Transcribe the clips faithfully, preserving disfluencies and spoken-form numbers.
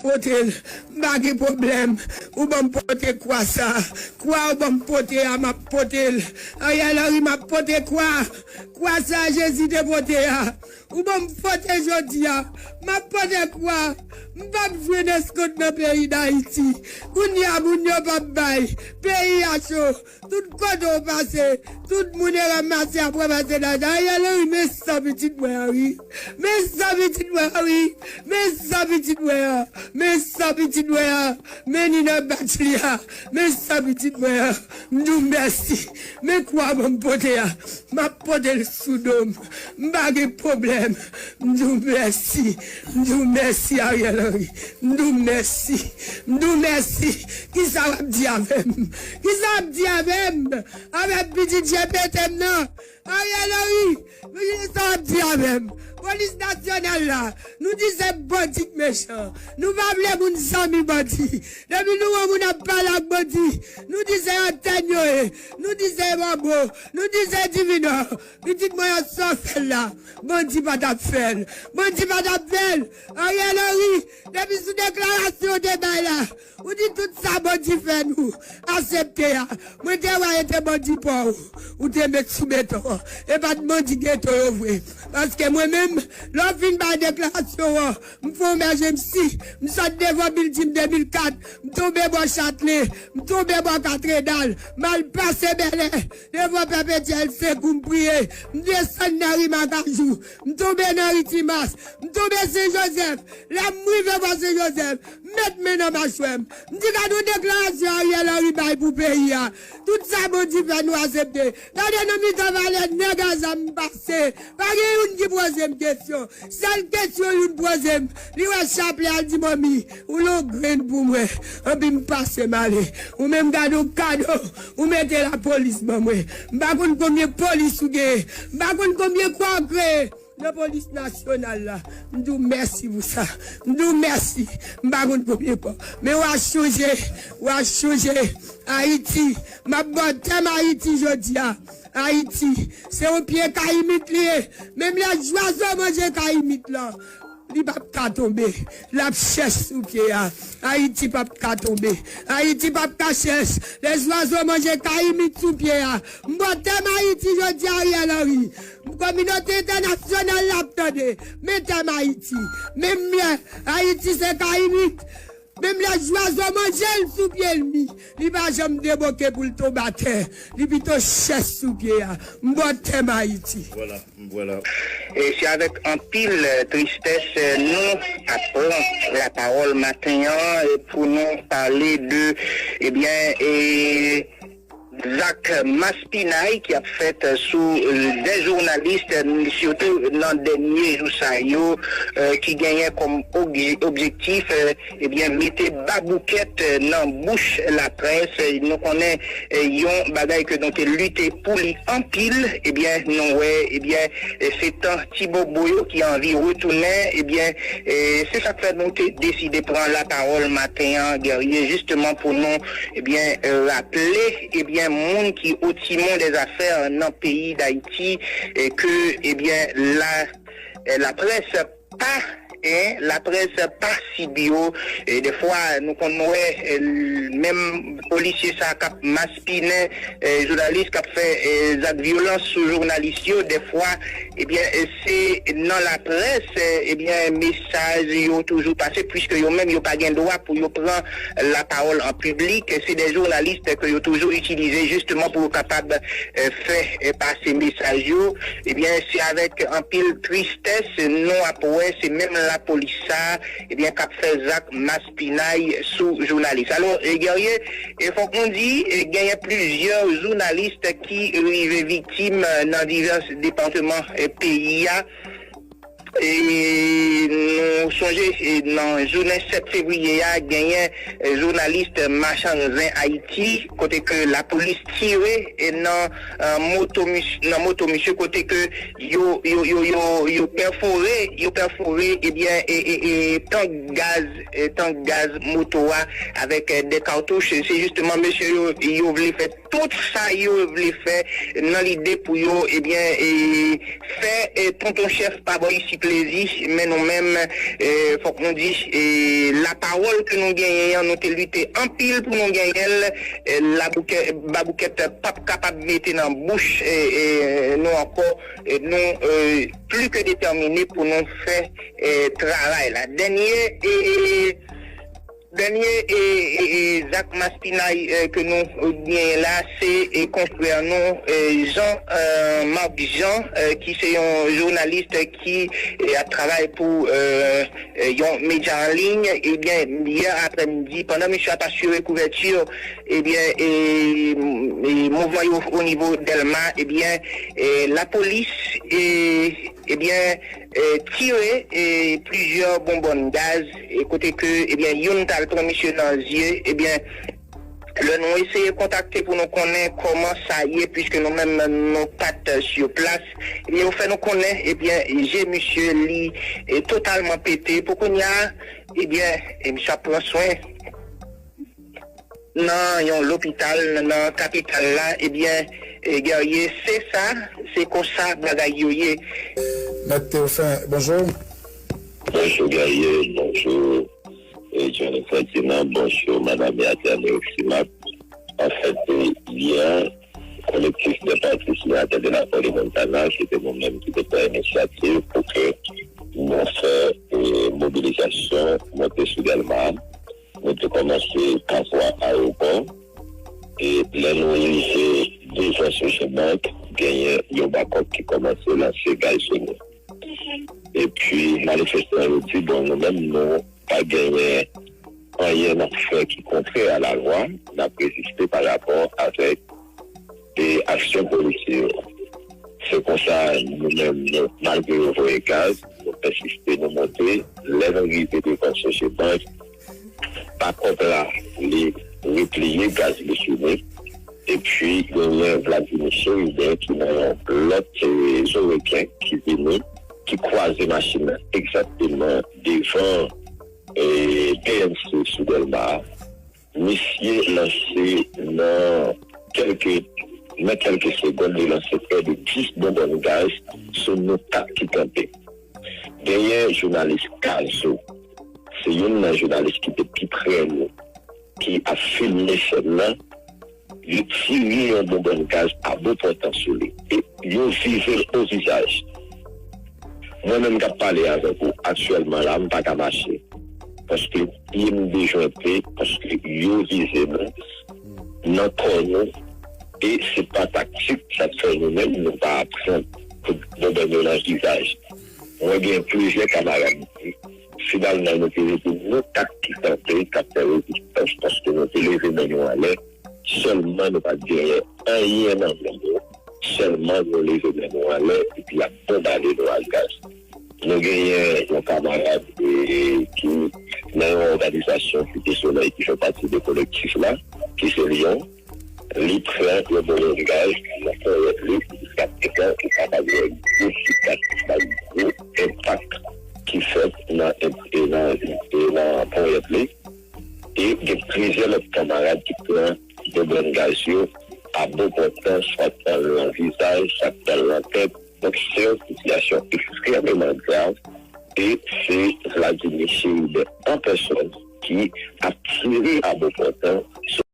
pote l. M pa gen pwoblèm. Ou ban m pote kwa sa. Kwa ou ban m pote a, m ap pote l. Ariel Henry, m ap pote kwa. Kwa sa Jezi te pote a. Ou ban m pote jodi a. M ap pote kwa. M p ap jwenn eskont nan peyi Dayiti. Kounye a, moun yo p ap bay. Peyi a cho. Tout kote w pase, tout moun e ranmase apre pase nan Ariel Henry, men san pitit mwen an wi. Men san pitit mwen an wi. Men san pitit mwen an. Men san pitit mwen an. Men ni nan bach li a. Men san pitit mwen an. M di w mèsi. Men kwa ban m pote a. M ap pote l sou do m. M pa gen pwoblèm. M di w mèsi. M di w mèsi, Ariel Henry. M di w mèsi. M di w mèsi. Kisa w ap di avè m? Kisa w ap di avè m? Avè pitit je pete m nan? Ariel Henry, kisa w ap di avè m? Polis nasyonal la, nou di se bandi k mechan. Nou pa vle moun zanmi bandi. Depi nou wè moun ap pale ak bandi, nou di se antèn yo ye. Nou di se bobo. Nou di se divinò. Pitit mwen an, sa w fè l la, bandi pa t ap fè l. Bandi pa t ap fè l. Ariel Henry, depi sou deklarasyon w te bay la, ou di tout sa bandi fè nou, aksepte a. Mwen te wè e te bandi pa w, ou te met sou beton an. E pa t bandi geto yo vre. Paske mwen menm, lè w fin bay deklarasyon w an, m fè yon mèjemsi, m sot devan bilding de mil kat, m tonbe bò Chatlè, m tonbe bò Katredal, m al pase Bèlè, devan Pèpetyèl Sekou m priye, m desann nan ri Makajou, m tonbe nan ri Timas, m tonbe Sen Jozèf, lè m rive bò Sen Jozèf, m met men nan machwè m, m di gade yon deklarasyon Ariel Henry bay pou peyi a, tout sa bandi fè nou aksepte, gade nan mitan valè nèg a zam m pase, pa gen youn ki poze m kesyon, sèl kesyon youn poze m, li wè chaplè a, l di manmi, ou lon grenn pou mwen. Anpi m pase m ale. Ou menm gade yon kado ou mete lapolis ban mwen. M pa konn konbyen polis ou genyen. M pa konn konbyen kò w kreye nan polis nasyonal la. M di w mèsi pou sa. M di w mèsi. M pa konn konbyen kò. Men w a chonje. W a chonje. Ayiti. M ap ba w tèm Ayiti jodi a. Ayiti. Se yon pye kayimit li ye. Menm lè zwazo manje kayimit lan. Li p ap ka tonbe. L ap chèch sou pye a. Ayiti p ap ka tonbe. Ayiti p ap ka chèch. Lè zwazo manje kayimit sou pye a. M ba w tèm Ayiti jodi a, Ariel Henry. Kominote entènasyonal la ap tande. Men tèm Ayiti. Menm lè Ayiti se kayimit. Menm lè zwazo manje l sou pye l mi, li pa janm deboke pou l tonbe atè. Li pito chèch sou pye a. M ba w tèm Ayiti. Vwala, vwala. E se avèk anpil, eh, tristès, eh, nou ap pran lapawòl maten an, eh, pou nou pale de, ebyen, eh, zak maspinay ki ap fèt sou, eh, de jounalis, eh, sitou nan dènye jou sa yo, eh, ki genyen kòm ob-, objektif, eh, ebyen, mete baboukèt, eh, nan bouch laprès. Eh, nou konnen, eh, yon bagay ke nou te lite pou li anpil, ebyen, nou wè, ebyen, eh, se tan ti bobo yo ki anvi retounen, ebyen, eh, se sa k fè nou te deside pran lapawòl maten an, Guerrier, jisteman pou nou, ebyen, eh, raple, ebyen, moun ki o timon dèzafè nan peyi Dayiti, eh, ke, ebyen, la, eh, laprès pa, en, laprès pa sib yo. E defwa, nou konn wè, eh, menm polisye sa k ap maspinen, eh, jounalis, k ap fè, eh, zak vyolans sou jounalis yo, defwa, ebyen, eh, se nan laprès, eh, ebyen, mesaj yo toujou pase, puiske yo menm, yo pa gen dwa pou yo pran lapawòl an piblik. Se de jounalis ke yo toujou itilize jisteman pou yo kapab, eh, fè, eh, pase mesaj yo. Ebyen, se avèk anpil tristès nou ap wè se menm lapolis sa, ebyen, k ap fè zak maspinay sou jounalis. Alò, eh, Guerrier, eh, fòk nou di, eh, genyen plizyè jounalis ki rive viktim, eh, nan divès depatman, eh, peyi a. E nou sonje, e nan jounen sèt fevriye a, genyen, e, jounalis Machann Zen Ayiti, kote ke lapolis tire, e nan, e, moto mis-, nan moto misye, kote ke yo, yo, yo, yo, yo pèfore, yo pèfore, ebyen, e, e, e, tank gaz, e, tank gaz moto a avèk, e, de katouch. Se jisteman mesye yo, yo vle fè tout sa yo vle fè nan lide pou yo, ebyen, e, fè, e, tonton chèf pa bò isit. plezi, men nou menm, eh, fòk nou di, eh, lapawòl ke nou genyen an, nou te lite anpil pou nou genyen l, eh, laboukè-, baboukèt p ap kapab mete nan bouch, eh, eh, nou ankò, eh, nou, eh, pli ke detèmine pou nou fè, eh, travay la. Dènye, eh, Dènye, e, e, e, zak maspinay, e, ke nou, e, genyen la, se, e, konfrè nou, e, Jean, e, Marc Jean, e, ki se yon jounalis ki, e, ap travay pou, e, e, yon medya an liy. Ebyen, yè aprèmidi, pandan misye ap asire kouvèti, ebyen, e, e, mouvman yo o nivo Dèlma, ebyen, e, lapolis, e, ebyen, e, tire, e, plizyè bonbòn gaz, e, kote ke, ebyen, youn t al pran misye nan zye, ebyen, lè nou eseye kontakte pou nou konnen kòman sa ye, piske nou menm nou pa t sou plas, ebyen, yo fè nou konnen, ebyen, je misye li, e, totalman pete. Pou kounye a, ebyen, e, misye ap pran swen nan yon lopital nan, nan kapital la, ebyen, e, Guerrier, se sa, se konsa bagay yo ye. Mèt Théophile, bonjou. Bonjou, Guerrier, bonjou, e, Johnny Ferdinand, bonjou, Madame Yatane Oximac. Anfèt, e, yè, Collectif des Patriciens Atteint de la Folie Montana, se te nou menm ki te pran inisyativ pou ke nou fè, e, mobilizasyon monte sou Dèlma. Nou te kòmanse pa vwa ayewopò. E lè nou rive devan Sogebank, genyen yon bakòp ki kòmanse lanse gaz sou nou. Epi, manifestan yo di, bon, nou menm, nou pa genyen anyen n ap fè ki kontrè a lalwa, n ap reziste pa rapò avèk e aksyon polisye yo. Se konsa, nou menm, nou, malgre yo voye gaz, nou pèsiste, nou monte. Lè nou rive devan Sogebank, bakòp la, li repliye gaz li sou nou. Epi, genyen Vladimir Chérubin ki nan yon lòt, e, zo reken ki vini, ki kwaze machin nan egzakteman devan, e, P N C sou Dèlma a. Misye lanse nan kèlke, nan kèlke segonn, li lanse prè de dis bonbòn gaz sou nou kat ki kanpe. Genyen jounalis Kazo, se youn nan jounalis ki te pi prè nou, ki ap filme sèn nan, li tire yon bonbòn gaz a bon pòtan sou li, e yo vize l o vizaj. Mwen menm k ap pale avèk ou aktyèlman la, m pa ka mache. Paske pye m dejwente, paske yo vize nou nan kò nou. E se pa taktik, sa k fè nou menm, nou pa pran kout bonbòn yo nan vizaj. Mwen gen plizyè kamarad ki, finalman, nou te rete nou kat ki kanpe, k ap fè rezistans, paske nou te leve men nou anlè. Sèlman, nou pa t genyen anyen nan men nou. Sèlman, nou leve men nou anlè, epi y ap bonbade nou ak gaz. Nou genyen yon kamarad, e, ki nan yon òganizasyon Site Solèy ki fè pati de kolektif la, ki se Lyon. Li pran yon bonbòn gaz nan ponyèt li, jiskapretan ou kapab wè gwo sikas ak gwo enpak ki fèt nan, e, nan, e, nan ponyèt li. E gen plizyè lòt kanmarad ki pran bonbòn gaz yo a bon pòtan, swa t pran l nan vizaj, swa t pran l nan tèt. Donk, se yon sitiyasyon ekstrèmeman grav e se Vladimir Chérubin an pèsòn ki ap tire a bon pòtan sou.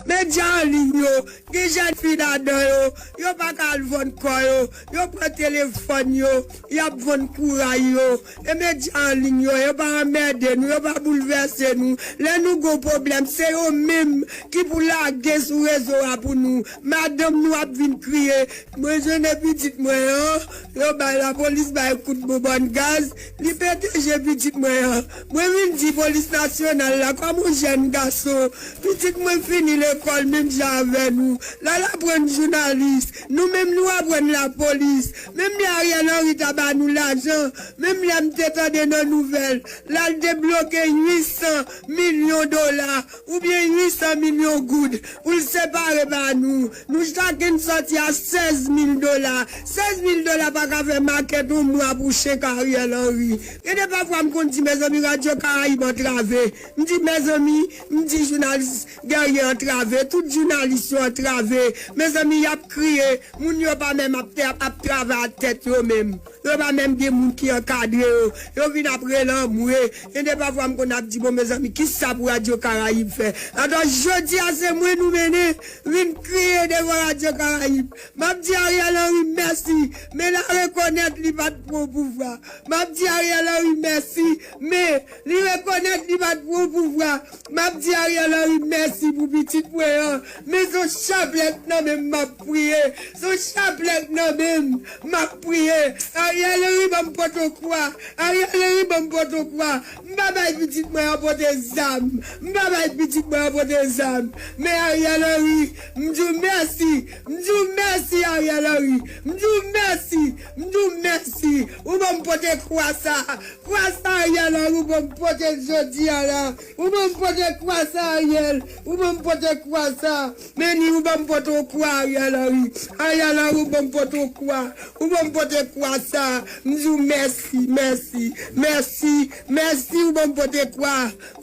Medya an liy yo, gen jèn fi ladan yo, yo pa ka al vann kò yo, yo pran telefòn yo, y ap vann kouray yo. E medya an liy yo, yo pa anmède nou, yo pa boulvèse nou. Lè nou gon pwoblèm, se yo menm ki pou lage sou rezo a pou nou. Madanm nou ap vin kriye, mwen jwenn pitit mwen an, yo bay lapolis bay kout bonbòn gaz, li pete je pitit mwen an. Mwen vin di polis nasyonal la, kòm yon jèn gason, pitit mwen fini lekòl menm jan avè nou. L al aprann jounalis, nou menm nou aprann lapolis. Menm lè Ariel Henry ta ba nou lajan, menm lè m te tande nan nouvèl, l al debloke uit san milyon dola, oubyen uit san milyon goud, pou l separe ba nou. Nou chakenn sòti a sèz mil dola. Sèz mil dola pa ka fè makèt yon mwa pou chèk Ariel Henry. Gen de pafwa m konn di, mezanmi, Radyo Karayib antrave. M di, mezanmi, m di, jounalis Guerrier antrave. Tout jounalis yo antrave. Mezanmi, y ap kriye. Moun yo pa menm ap, ap, ap travay ak tèt yo menm. Yo pa menm gen moun ki ankadre yo. Yo vin ap rele anmwe. Gen de pafwa m konn ap di, bon, mezanmi, kisa pou Radyo Karayib fè? Atò, jodi a, se mwen nou mennen vin kriye devan Radyo Karayib. M ap di Ariel Henry mèsi, men l a rekonèt li pa t pran pouvwa. M ap di Ariel Henry mèsi, men li rekonèt li pa t pran pouvwa. M ap di Ariel Henry mèsi pou pitit mwen an. Men se yon chaplèt nan men m m ap priye. Se yon chaplèt nan men m m ap priye. Ariel Henry, ban m pote yon kwa. Ariel Henry, ban m pote yon kwa. M pa bay pitit mwen an pote zam. M pa bay pitit mwen an pote zam. Men Ariel Henry, m di w mèsi. M di w mèsi, Ariel Henry. M di w mèsi. M di w mèsi. Ou ban m pote kwa sa. Kwa sa, Ariel Henry, ou ban m pote l jodi a la. Ou ban m pote kwa sa, Ariel. Ou ban m pote kwa sa. Men ni ou ban m pote yon kwa, Ariel Henry. Ariel Henry, ou ban m pote yon kwa. Ou ban m pote kwa sa. M di w mèsi, mèsi, mèsi, mèsi, ou ban m pote kwa.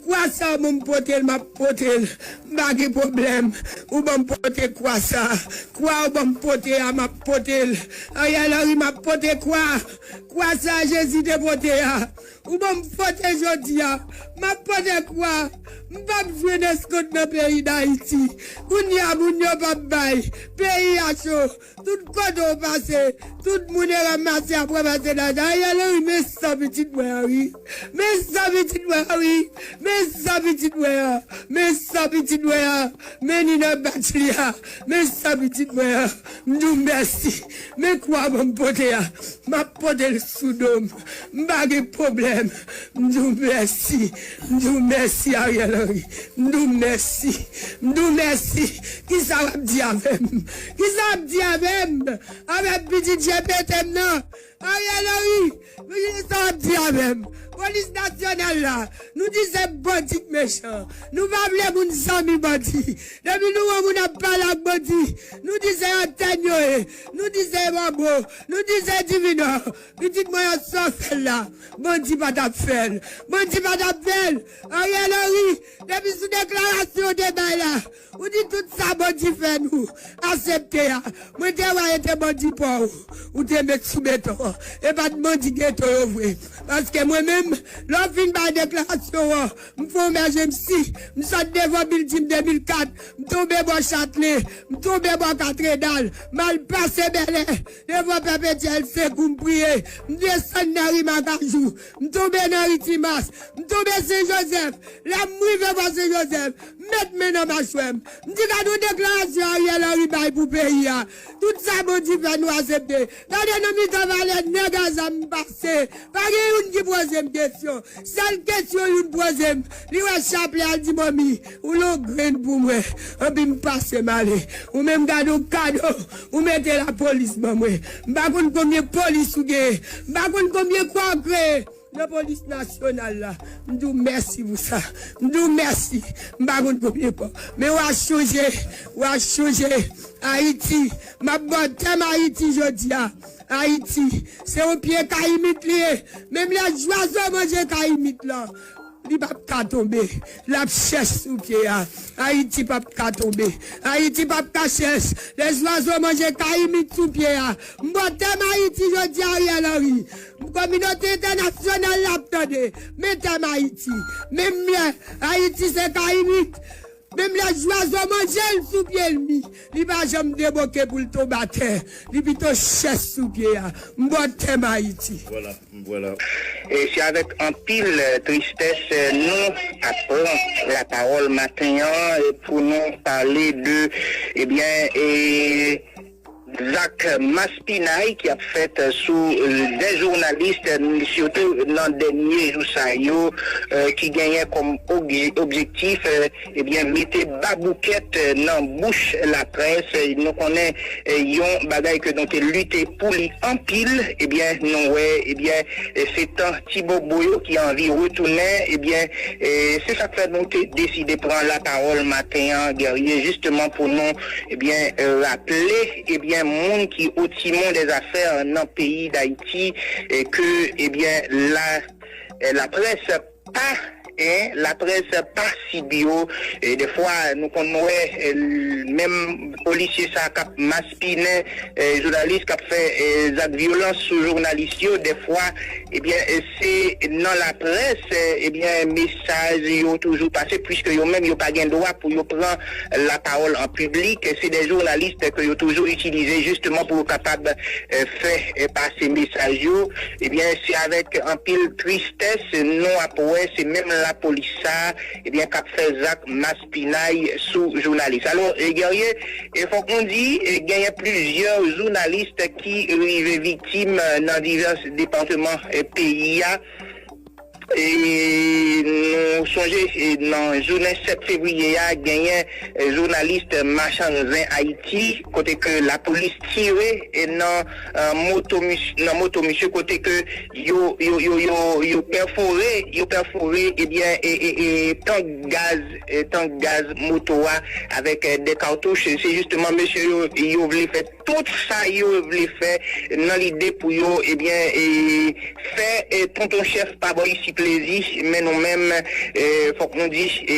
Kwa sa, ou ban m pote l, m ap pote l. M pa gen pwoblèm. Ou ban m pote kwa sa. Kwa ou ban m pote a, m ap pote l. Ariel Henry, m ap pote kwa. Kwa sa Jezi te pote a. Ou ban m pote jodi a. M ap pote kwa. M p ap jwenn eskont nan peyi Dayiti. Kounye a, moun yo p ap bay. Peyi a cho. Tout kote w pase, tout moun e ranmase ap ranmase lajan. Ariel Henry, men san pitit mwen an, wi. Men san pitit mwen an, wi. Men san pitit mwen an. Men san pitit mwen an. Men ni nan bach li a. Men san pitit mwen an. M di w mèsi. Men kwa ban m pote a. M ap pote l sou do m. M pa gen pwoblèm. M di w mèsi. M di w mèsi, Ariel Henry. M di w mèsi. M di w mèsi. Kisa w ap di avè m? Kisa w ap di avè m? Avè pitit je pete m nan? Ariel Henry, men kisa w ap di avè m? Polis nasyonal la, nou di se bandi k mechan. Nou pa vle moun zanmi bandi. Depi nou wè moun ap pale ak bandi, nou di se antèn yo ye. Nou di se manbo. Nou di se divinò. Pitit mwen an, sa w fè l la, bandi pa t ap fè l. Bandi pa t ap fè l. Ariel Henry, depi sou deklarasyon w te bay la, ou di tout sa bandi fè nou, asepte a. Mwen te wè e te bandi pa w, ou te met sou beton an. E pa t bandi geto yo vre. Paske mwen menm, lè w fin bay deklarasyon w an, m fè yon mèjensi, m sot devan bilding de mil kat, m tonbe bò Chatlè, m tonbe bò Katredal, m al pase Bèlè, devan Pèpetyèl Sekou m priye, m desann nan ri Makajou, m tonbe nan ri Timas, m tonbe Sen Jozèf, lè m rive bò Sen Jozèf, m met men nan machwè m, m di gade yon deklarasyon Ariel Henry bay pou peyi a, tout sa bandi fè nou asepte, gade nan mitan valè nèg a zam m pase, pa gen youn ki poze m kesyon. Sèl kesyon youn poze m, li wè chaplè a, l di, manmi, ou longrenn pou mwen. Anpi m pase m ale. Ou menm gade yon kado, ou mete lapolis ban mwen. M pa konn konbyen polis ou genyen. M pa konn konbyen kò w kreye nan polis nasyonal la. M di w mèsi pou sa. M di w mèsi. M pa konn konbyen kò. Men w a chonje, w a chonje. Ayiti, m ap ba w tèm Ayiti jodi a. Ayiti, se yon pye kayimit li ye. Menm lè zwazo manje kayimit lan, li p ap ka tonbe. L ap chèch sou pye a. Ayiti p ap ka tonbe. Ayiti p ap ka chèch. Lè zwazo manje kayimit sou pye a. M ba w tèm Ayiti jodi a, Ariel Henry. Kominote entènasyonal la ap tande. Men tèm Ayiti. Menm lè Ayiti se kayimit. Menm lè zwazo manje l sou pye l mi, li pa janm deboke pou l tonbe atè. Li pito chèch sou pye a. M ba w tèm Ayiti. Vwala, vwala. E se avèk anpil, euh, tristès, euh, nou ap pran lapawòl maten an, euh, pou nou pale de, ebyen, e zak maspinay ki ap fèt sou, euh, de jounalis, euh, sitou nan dènye jou sa yo, euh, ki genyen kòm obje-, objektif, euh, ebyen, mete baboukèt, euh, nan bouch laprès. Euh, nou konnen, euh, yon bagay ke nou te lite pou li anpil, ebyen, nou wè, ebyen, euh, se tan ti bobo yo ki anvi retounen, ebyen, euh, se sa k fè nou te deside pran lapawòl maten an, Guerrier, jisteman pou nou, ebyen, raple, ebyen, moun ki o timon dè zafè nan peyi Dayiti, e ke, ebyen, la, laprès pa laprès pa sib yo. E dèfwa, nou konn wè, e, menm polisye sa k ap maspinen, e, jounalis, k ap fè, e, zak vyolans sou jounalis yo, dèfwa, ebyen, e, se nan laprès, e, ebyen, mesaj yo toujou pase, puiske yo menm, yo pa gen dwa pou yo pran lapawòl an piblik. Se de jounalis ke yo toujou itilize jisteman pou yo kapab, e, fè, e, pase mesaj yo. Ebyen, se avèk anpil tristès nou ap wè se menm lapolis sa, ebyen, k ap fè zak maspinay sou jounalis. Alò, e, Guerrier, e, fòk nou di, e, genyen plizyè jounalis ki rive viktim, e, nan divès depatman, e, peyi a. E nou sonje, e, nan jounen sèt fevriye a, genyen, e, jounalis Machann Zen Ayiti, kote ke lapolis tire, e, nan, e, moto mis-, nan moto misye, kote ke yo, yo, yo, yo, yo pèfore, yo pèfore, ebyen, e, e, e, tank gaz, e, tank gaz moto a avèk, e, de katouch. Se jisteman mesye yo, yo vle fè tout sa yo vle fè nan lide pou yo, ebyen, e, fè, e, tonton chèf pa bò isi plezi, men nou menm, e, fòk nou di, e,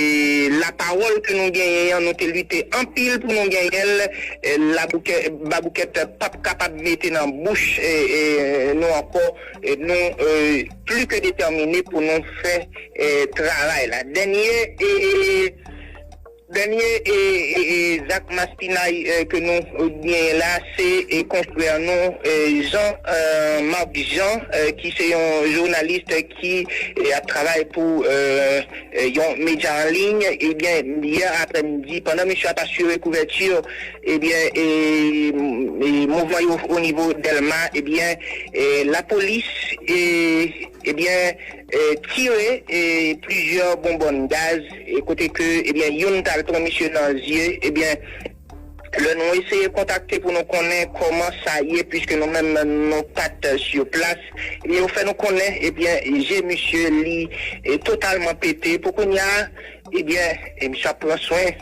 lapawòl ke nou genyen an, nou te lite anpil pou nou genyen l, e, laboukè-, baboukèt p ap kapab mete nan bouch, e, e, nou ankò, e, nou, e, pli ke detèmine pou nou fè, e, travay la. Dènye, e, Dènye, e, e, e, zak maspinay, e, ke nou, e, genyen la, se, e, konfrè nou, e, Jean, e, Marc Jean, e, ki se yon jounalis ki, e, ap travay pou, e, e, yon medya an liy. Ebyen, yè aprèmidi, pandan misye ap asire kouvèti, ebyen, e, e, mouvman yo o nivo Dèlma, ebyen, e, lapolis, e, ebyen, e, tire, e, plizyè bonbòn gaz, e, kote ke, ebyen, youn t al pran misye nan zye, ebyen, lè nou eseye kontakte pou nou konnen kòman sa ye, puiske nou menm nou pa t sou plas, ebyen, yo fè nou konnen, ebyen, je misye li, e, totalman pete. Pou kounye a, ebyen, e, misye ap pran swen